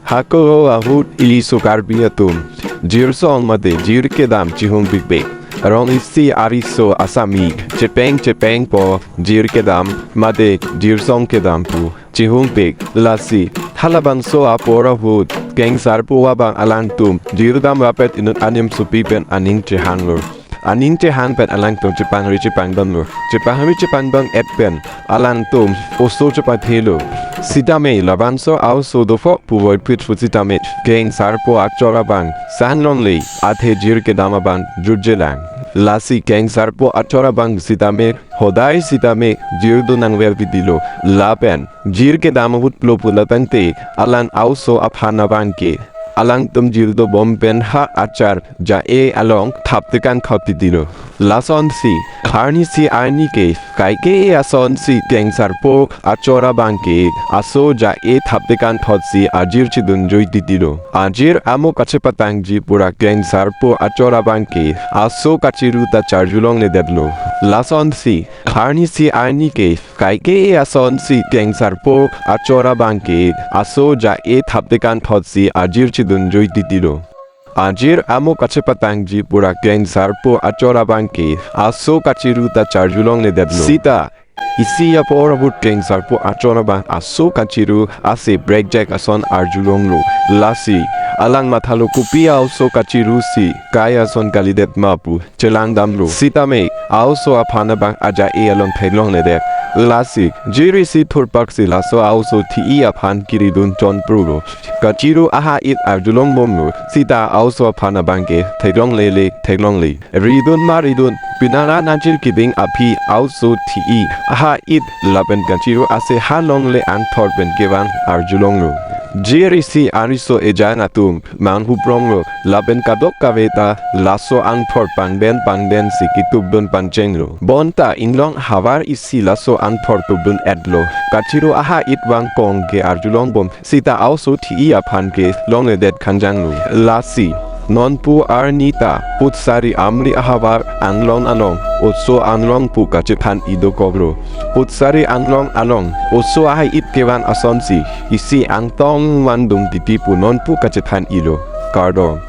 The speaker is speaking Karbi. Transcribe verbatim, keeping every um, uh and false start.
Hako ahut iliso Karbi atum jirsong mate jir kedam chihung pikpik. Rong isi ariso asami chepeng chepengpo jir kedam mate jirsong kedam pu chihungpik. Lasi halabangso apor ahut Kengsarpo abang alangtum jirdam rapet inut anim supi pen aning chehanglo. Aning chehang pen alangtum chepangri chepangdamlo. Chepangri chepangdam et pen alangtum oso chepathelo. Sitame labangso a-oso dopho puvoiphit pu sitame Kengsarpo achor abang sanlongle, athe jir kedam abang jutjelang. Lasi Kengsarpo achor abang sitame hodai sitame jirdun nangver pitilo. Lapen jir kedam ahut plo pu latangte alang a-oso aphan abangke alangtum jirdobom pen ha achar ja-e along thaptekan thot pitilo. Lasonsi arnisi arni ke kaike asonsi Kengsarpo achor abangke aso ja-e thaptekan thotsi ajir chidunjoi titilo. Ajir amo kachepatangji pura Kengsarpo achor abangke aso kachiru ta charjulongledetlo. Lasonsi arnisi arni ke kaike asonsi Kengsarpo achor abangke aso ja-e thaptekan thotsi ajir chidunjoi titilo. Ajir amo kachepatangji pura Kengsarpo achor abangke aso kachiru ta charjulongledetlo. Sita isi apor ahut Kengsarpo achor abang aso kachiru ase brekjek ason arjulonglo. Lasi alang mathalo kopi a-oso kachiru si kai ason kalidet ma pu chelangdamlo. Sitame a-oso aphan abang aja-e along theklongledet. Lasi jir isi thurpaksi laso a-oso thi-i aphan kiridun chonprulo. Kachiru aha-it arjulongbomlo. Sita a-oso aphan abangke theklonglele theklongle. Ridun ma ridun, pinara nanchir kibing aphi a-oso thi-i aha-it lapen kachiru ase halongle angthor pen kevang arjulonglo. Jir isi ariso ejang atum manghupronglo lapen kadokave ta laso angthor pangden pangdensi kitupdun pangchenglo. Bonta inglong havar isi laso angthor tupdun etlo. Kachiru aha-it vangkong ke arjulongbom sita a-oso thi-i aphan ke longledet khangjanglo. Lasi nonpu arni ta Putsari Amri ahavar anglong along oso anglong pu kachethan-i dokoklo. Putsari anglong along oso aha-it kevang asonsi isi angtong vandung titi pu nonpu kachethan-ilo. Kardom.